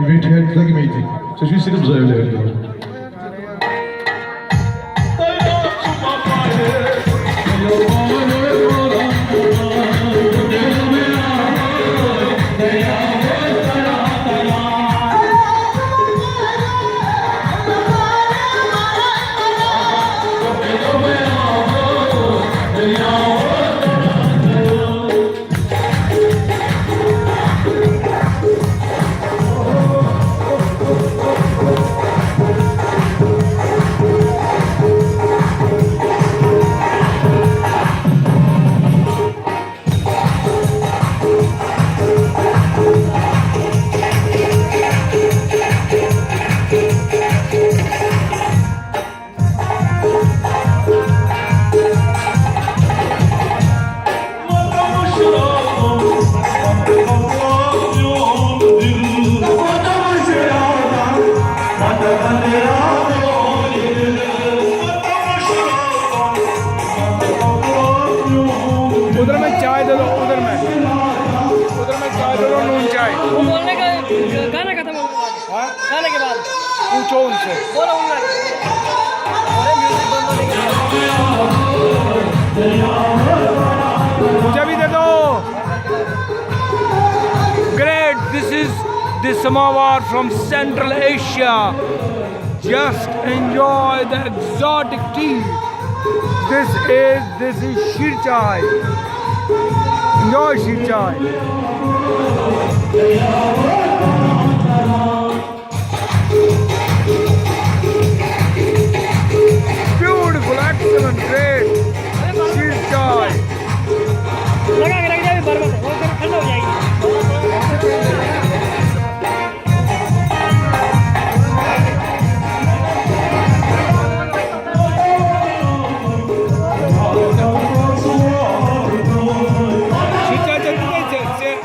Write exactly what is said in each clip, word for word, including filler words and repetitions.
بیٚیہِ ٹھیک تہِ لگہِ مےٚ تہِ۔ ژےٚ چھُے صرف زٲوِج اَتہِ۔ ادھر میں چائے دے دو، ادھر میں، ادھر میں چائے دے دو، نون چائے۔ وہ بولنے کا گانا ختم ہو گیا۔ हाँ? गाने के बाद पूछो उनसे। बोलो उनका। अरे म्यूजिक बंद होने के बाद। मुझे भी दे दो। Great, this is the samovar from Central Asia. Just enjoy the exotic tea. This is, this is sheer chai. Enjoy sheer chai. Beautiful, excellent, great. Sheer chai. लगा के रख दे, अभी बर्बाद है, वो फिर ठंडा हो जाएगी। شیٖتھ چاے چیٚتھ نہٕ ژےٚ، ژےٚ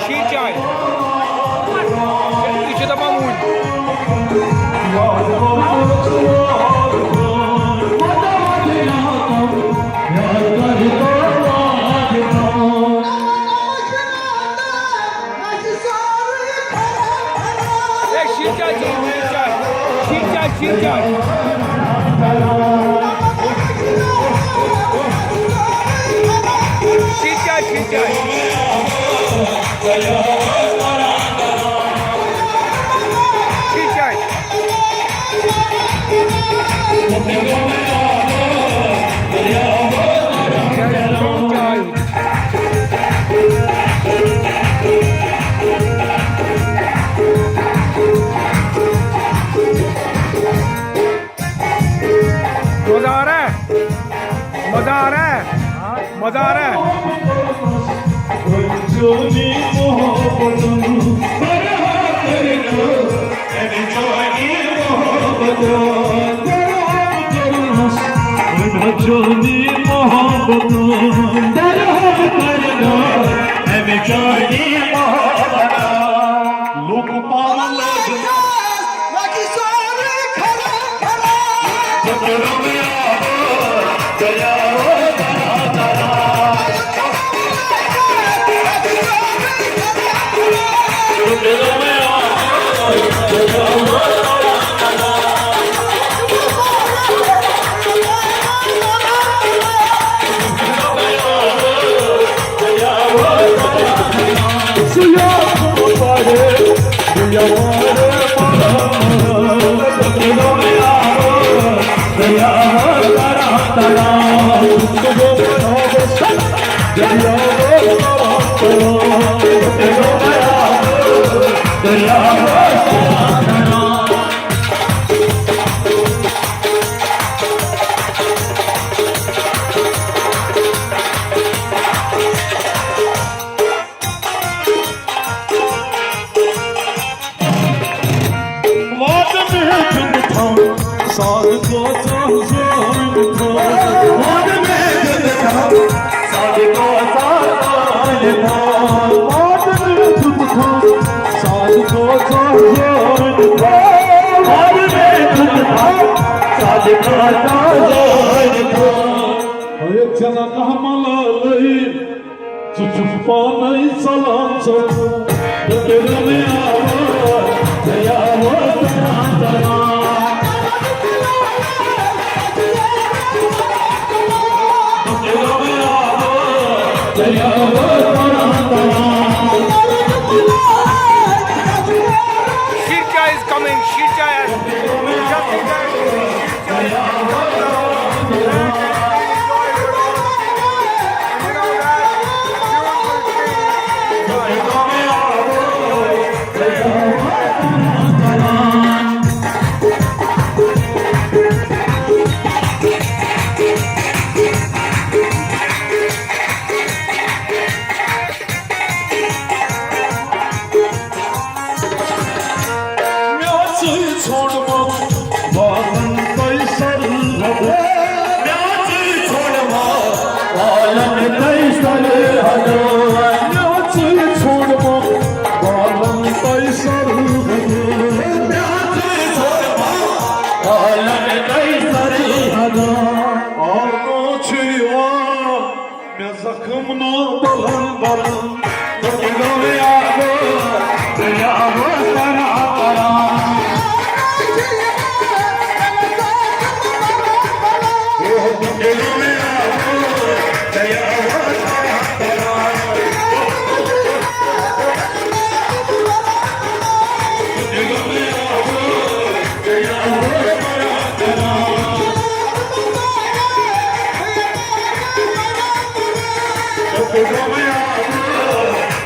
شیٖتھ چاے۔ یہِ چھِ دَپان وُنہِ۔ اے، شیٖتھ چاے، شیٖتھ چاے، شیٖتھ چاے، شیٖتھ چاے۔ شیٖتھ چاے، شیٖتھ چاے۔ شیٖتھ چاے۔ مزہ آ رہا ہے؟ مزہ آ رہا ہے؟ مزہ آ رہا ہے؟ جانی محبت درہم کرنا، اَمہِ جانی محبت۔ لوٗکھ پانہٕ لٲگۍ۔ ہے جنت ملالٕے، ژٕ چھُکھ پانے ژلان ژوٚل۔ بہٕ تہِ گوٚمے آوار، ژٕ آوار تران تران۔ بہٕ تہِ گوٚمے آوار، ژٕ آوار تران تران۔ Shircha is coming, Shircha has just مےٚ ژٕے ژھوٚنمُت والن تۄہہِ سرحد۔ مےٚ ژٕے ژھوٚنمُت والن تۄہہِ سرحد۔ مےٚ ژٕے ژھوٚنمُت والن تۄہہِ سرحد۔ مےٚ ژٕے ژھوٚنمُت والن تۄہہِ سرحد۔ آلو چھُ یِوان مےٚ زخم نہ بلن بلن، تہٕ تہِ گوٚو یاد، تہٕ یاد کران کران۔ تہٕ تہِ گوٚو یاد، تہٕ یاد کران کران۔ تہٕ تہِ گوٚو یاد،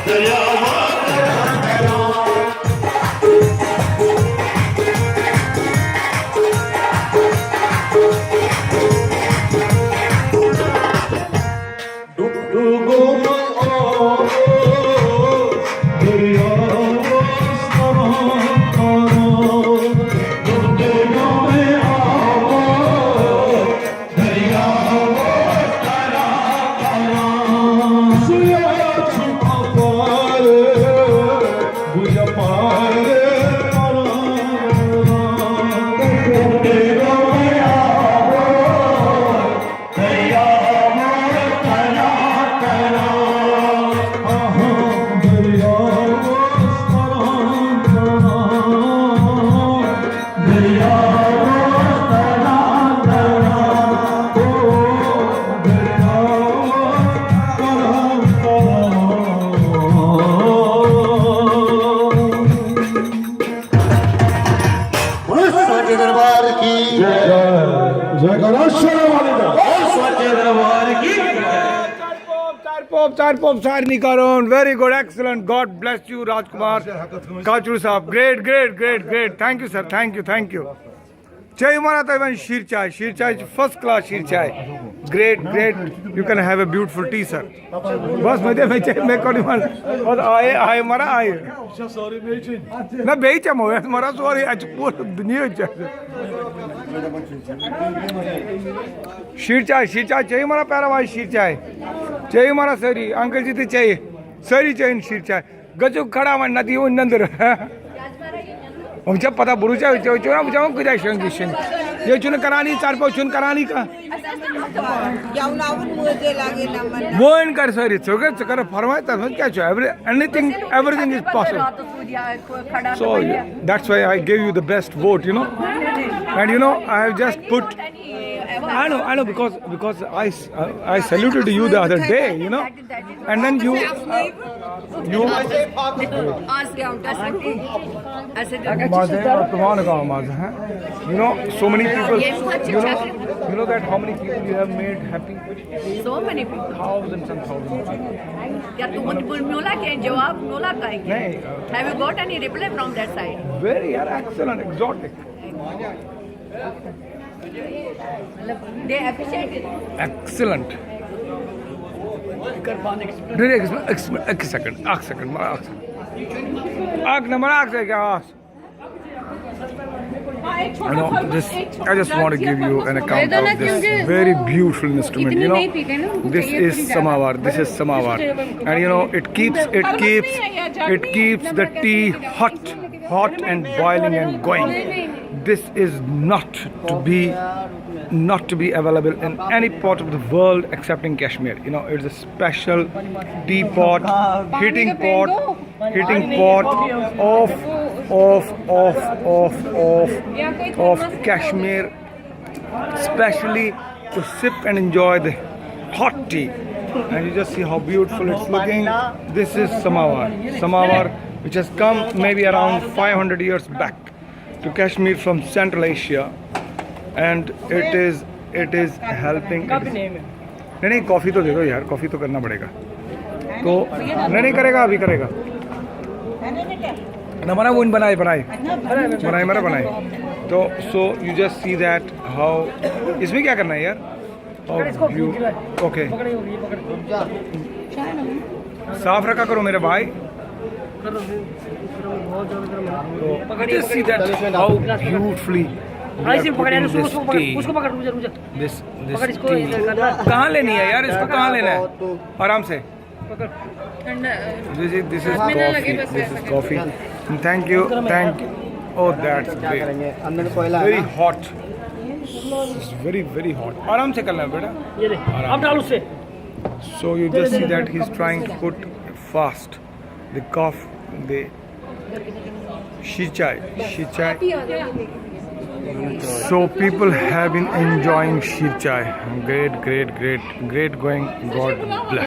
تہٕ یاد کران کران۔ سچے دربار کی جے۔ جے کرو، السلام علیکم۔ سچے دربار کی۔ ژارِ پوپ، ژارِ پوپ سارنٕے کرُن۔ Very good, excellent, God bless you, Rajkumar Kachru sahab. Great, great, great, great. Thank you, sir. Thank you, thank you. چیٚیِو مَنا تُہۍ وۄنۍ شیٖر چاے۔ شیٖر چاے چھِ first class شیٖر چاے۔ Great, great. You can have a beautiful tea, sir. بس، مےٚ دِ، مےٚ چیٚیہِ، مےٚ کوٚر یِمن۔ بس، آیے، آیے مَنا، آیے۔ نہ، بیٚیہِ چٮ۪مو، یَتھ مَنا سورُے، اَتہِ چھُ پوٗرٕ دُنیا چٮ۪تھ۔ شیٖر چاے، شیٖر چاے چیٚیِو مَنا، پیارا بھائی، شیٖر چاے۔ چیٚیِو مَنا سٲری، uncle جی تہِ چیٚیہِ۔ سٲری چیٚیِن شیٖر چاے۔ گٔژھِو کھڑا وۄنۍ، نَتہٕ یِیِو وۄنۍ نٔنٛدٕر۔ وۄنۍ چھا پتہ، بہٕ روٗزا، وٕچھو، وٕچھو، وٕچھو، وۄنۍ کۭتیٛاہ شۄنٛگہِ شِنۍ۔ ییٚتہِ چھُنہٕ کران یہِ، ژَرِ پوٚت چھُنہٕ کران یہِ کانٛہہ۔ گٮ۪وناوُن مٲنٛزے لاگے نمن۔ وۄنۍ کر سٲری، ژٕ کر، ژٕ کر فرماے، تَتھ منٛز کیٛاہ چھُ؟ Every-, anything, everything is possible۔ So, yeah, that's why I gave you the best vote, you know. And, you know, I have just put, I know, I know, because, because I s-, I, I saluted you the other day, you know. And then you, uh, you آز گٮ۪وُن تۄہہِ سۭتۍ۔ اَسہِ سۭتۍ۔ منٛز ہے، اور تُمہن گاؤں منٛز ہے۔ You know, so many people, you know, you know that how many people you have made happy? So many people. Thousands and thousands of people. کیٛاہ تُہُنٛد میوٗلا کینٛہہ جواب میوٗلا تۄہہِ؟ نہیں۔ Have you got any reply from that side? Very, یار، excellent, exotic. They appreciate it. Excellent. Daddy, أکِس، أکِس، أکِس سیکنڈ، اکھ سیکنڈ، مگر اکھ سیکنڈ۔ اکھ نمبر، اکھ سیکنڈ، آ۔ You know, this, I just want to give you an account of this very beautiful instrument. You know, this is samawar. This is samawar, and you know, it keeps, it keeps, it keeps the tea hot, hot and boiling and going. This is not to be, not to be available in any part of the world except in Kashmir. You know, it's a special teapot, heating pot, heating pot of, of, of, of, of, of Kashmir, specially to sip and enjoy the hot tea. And you just see how beautiful it's looking. This is samawar, samawar which has come maybe around five hundred years back to Kashmir from Central Asia, and it is, it is helping. नहीं, नहीं, coffee तो दे दो यार, coffee तो करना पड़ेगा। तो नहीं, नहीं करेगा, अभी करेगा। ना बनाए, वो बनाए, बनाए, बनाए, मरा बनाए। तो so you just see that how, इसमें क्या करना है यार? Oh, you, okay. साफ रखा करो मेरे भाई। तो just see that how beautifully they are putting this tea. This, this tea. कहाँ लेनी है यार, इसको कहाँ लेना है? आराम से। This is, this is coffee. This is coffee. Thank you. Thank you. Oh, that's great. Very hot. It's very, very hot. आराम से करना है बेटा। ये ले, अब डाल उससे। So you just see that he's trying to put fast the coffee, the shichai, shichai. So people have been enjoying shichai. Great, great, great, great going. God bless.